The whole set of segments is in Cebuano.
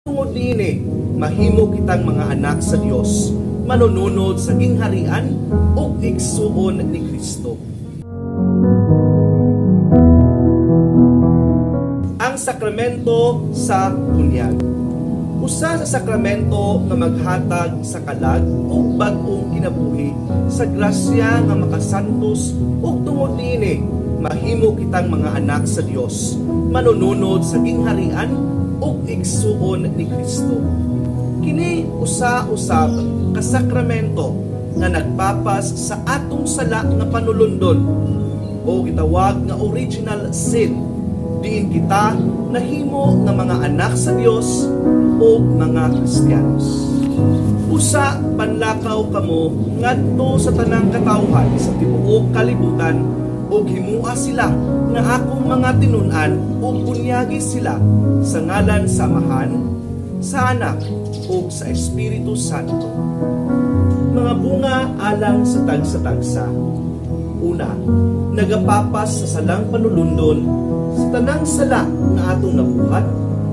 Tungod niini, mahimo kitang mga anak sa Dios, manununod sa gingharian ug igsuon ni Kristo. Ang sakramento sa bunyag. Usa sa sakramento nga maghatag sa kalag ug bag-ong kinabuhi sa grasya nga makasantos, ug tungod niini, mahimo kitang mga anak sa Dios, manununod sa gingharian ug igsuon ni Kristo. Kini usa usab ka sakramento nga nagpapas sa atong sala nga panulundon o gitawag nga original sin, diin kita nahimo nga mga anak sa Dios o mga Kristiyanos. Usa, panlakaw kamo ngadto sa tanang katawhan sa tibuok kalibutan ug himua sila nga akong mga tinun-an ug bunyagi sila sa ngalan sa Amahan, sa Anak ug sa Espiritu Santo. Mga bunga alang sa tagsa-tagsa. Una, nagapapas sa salang panulundon, sa tanang sala nga atong nabuhat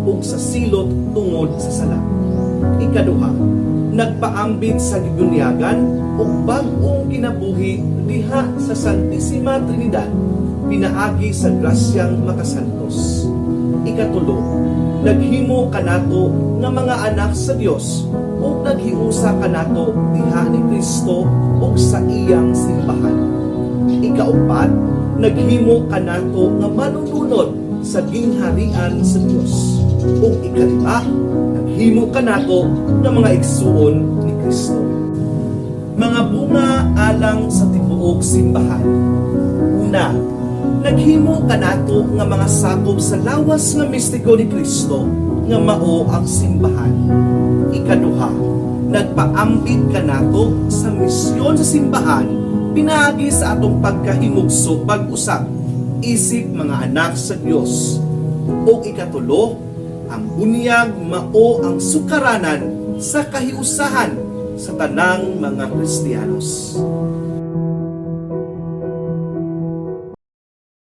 ug sa silot tungod sa sala. Ikaduha, nagpaambit sa gibunyagan ug bag-ong kinabuhi diha sa Santissima Trinidad pinaagi sa grasyang makasantos. Ikatulo, naghimo kanato nga mga anak sa Dios ug naghiusa kanato diha ni Kristo ug sa iyang simbahan. Ikaupat, naghimo kanato nga manununod sa gingharian sa Dios. Ug ikalima, naghimo kanato nga mga igsuon ni Kristo. Mga bunga alang sa tibuok simbahan. Una, naghimo kanato nga mga sakop sa lawas nga mistiko ni Kristo nga mao ang simbahan. Ikaduha, nagpaambit kanato sa misyon sa simbahan pinaagi sa atong pagkahimugso pag-usab isip mga anak sa Dios. O ikatulo, ang bunyag mao ang sukaranan sa kahiusahan sa tanang mga Kristiyanos.